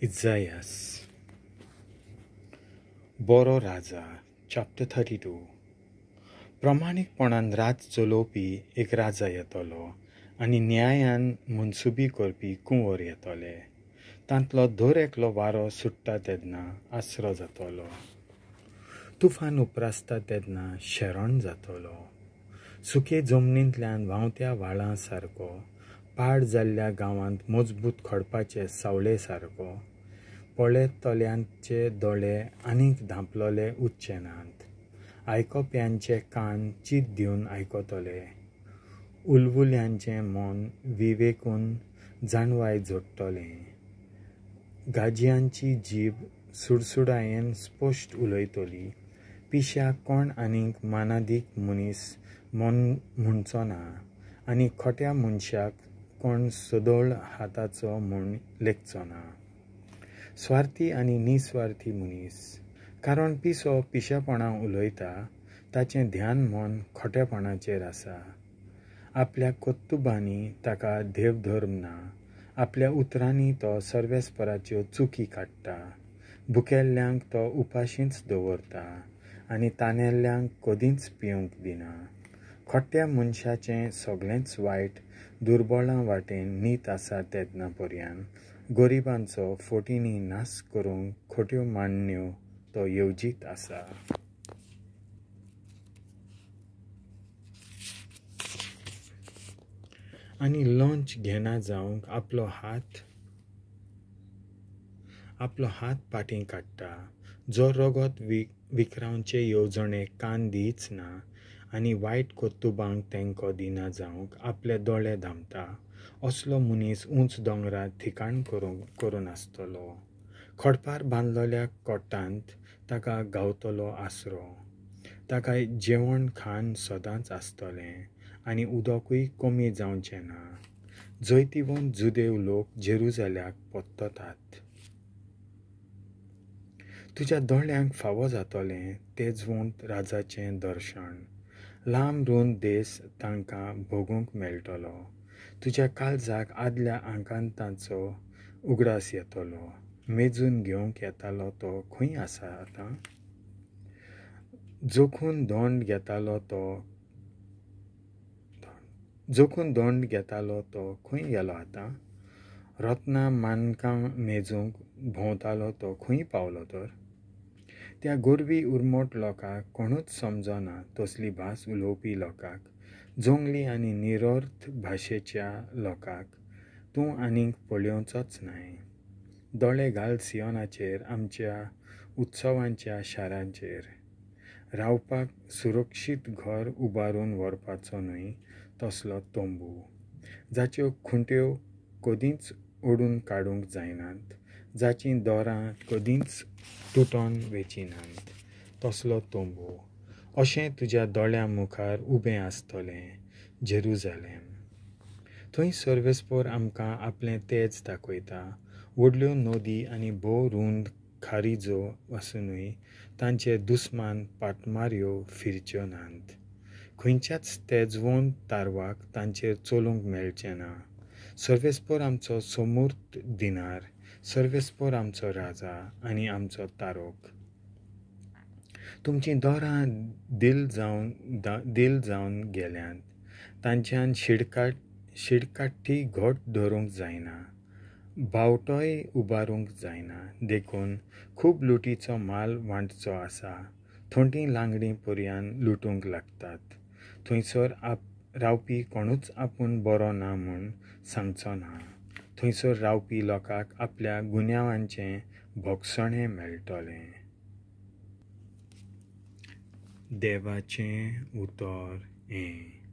इजायास. बरो राजा, चॅप्टर 32. प्रमाणीकपणान राज चलोवपी एक राजा येतलो आनी न्यायान मनसुबी करपी कुंवर येतले. तांतलो दर एकलो वारो सुट्टा तेन्ना आसरो जातलो, तुफान उप्रासता तेन्ना शरण जातलो. सुके जमनींतल्यान व्हांवत्या व्हाळां सारको, पाड जाल्ल्या गांवांत मजबूत खडपाचे सावळे सारको, पळयतल्यांचे दोळे आनीक धांपलेले उरचे नात, आयकप्यांचे कान चीत दिवन आयकतले, उलवुल्यांचें मन विवेकून जाणवाय जोडटलें, गाजयांची जीब सुडसुडायेन स्पश्ट उलयतली. पिश्याक कोण आनीक मानादीक मनीस म्हणचो ना आनी खोट्या मनशाक कोण सदळ हाताचो म्हूण लेखचो ना. स्वार्थी आनी निस्वार्थी मनीस, कारण पिसो पिशेपणां उलयता, ताचें ध्यान मन खोटेपणाचेर आसा. आपल्या कर्तुबांनी ताका देवधर्म ना, आपल्या उतरांनी तो सर्वेस्पराच्यो चुकी काडटा. भुकेल्ल्यांक तो उपाशींच दवरता आनी तानेल्ल्यांक कदींच पिवंक दिना. खोट्या मनशाचें सगळेंच वायट दुर्बळां वाटेन नीत आसा तेन्ना पर्यान गरिबांचो फोटींनी नाश करूंक खोट्यो मांडण्यो तो येवजीत आसा. आनी लंच घेना जावंक आपलो हात फाटीं काडटा. जो रगत विखरावचे येवजणेक कान दीच ना आनी वायट कर्तुबांक तेंको दिना जावंक आपले दोळे धांपता, असलो मनीस उंच दोंगरार ठिकाण करून आसतलो. खडपार बांदलेल्या कोटांत ताका गावतलो आसरो, ताका जेवण खाण सदांच आसतलें आनी उदकूय कमी जावचें ना. जैतिवंत जुदेव लोक जेरुजाल्याक परततात. तुज्या दोळ्यांक फावो जातलें तेजवंत राजाचें दर्शन, लांब रुंद देस तांकां भोगूंक मेळटलो. तुज्या काळजाक आदल्या आकांताचो उगडास येतलो. मेजून घेवंक येतालो तो खंय आसा आतां? जोखून दोंड घेतालो तो खंय गेलो आतां? रत्नां मानकां मेजूंक भोंवतालो तो खंय पावलो तर? त्या गोरवी उर्मट लोकांक कोणूच समजना तसली भास उलोवपी लोकांक, जंगली आनी निरर्थ भाशेच्या लोकांक तूं आनीक पळोवचोच न्हय. दोळे घाल सियोनाचेर, आमच्या उत्सवांच्या शारांचेर. रावपाक सुरक्षीत घर उबारून व्हरपाचो न्हय तसलो तंबू, जाच्यो खुंट्यो कदींच ओडून काडूंक जायनात, जाचीं दोरां कदींच तुटोन वेचिनात तसलो तंबू. अशें तुज्या दोळ्यां मुखार उबें आसतलें जेरुजालेम. थंय सर्वेस्पर आमकां आपलें तेज दाखयता. व्हडल्यो नदी आनी भोव रुंद खारिजो आसुनूय तांचे दुस्मान पाटमाऱ्यो फिरच्यो नात. खंयच्याच तेजवंत तारवाक तांचेर चलूंक मेळचें ना. सर्वेस्पर आमचो समूर्त दिनार, सर्वेस्पर आमचो राजा आनी आमचो तारोक. तुमचीं दोरां दिल जावन गेल्यांत, तांच्यान शिडकाठी घट धरूंक जायना, बावटोय उबारूंक जायना. देखून खूब लुटीचो माल वांटचो आसा. थोंटी लांगडी पर्यान लुटूंक लागतात. थंयसर रावपी कोणूच आपूण बरो ना म्हूण सांगचो ना. थंयसर रावपी लोकांक आपल्या गुन्यांवांचें भोगसणें मेळटलें. देवाचें उतर हें.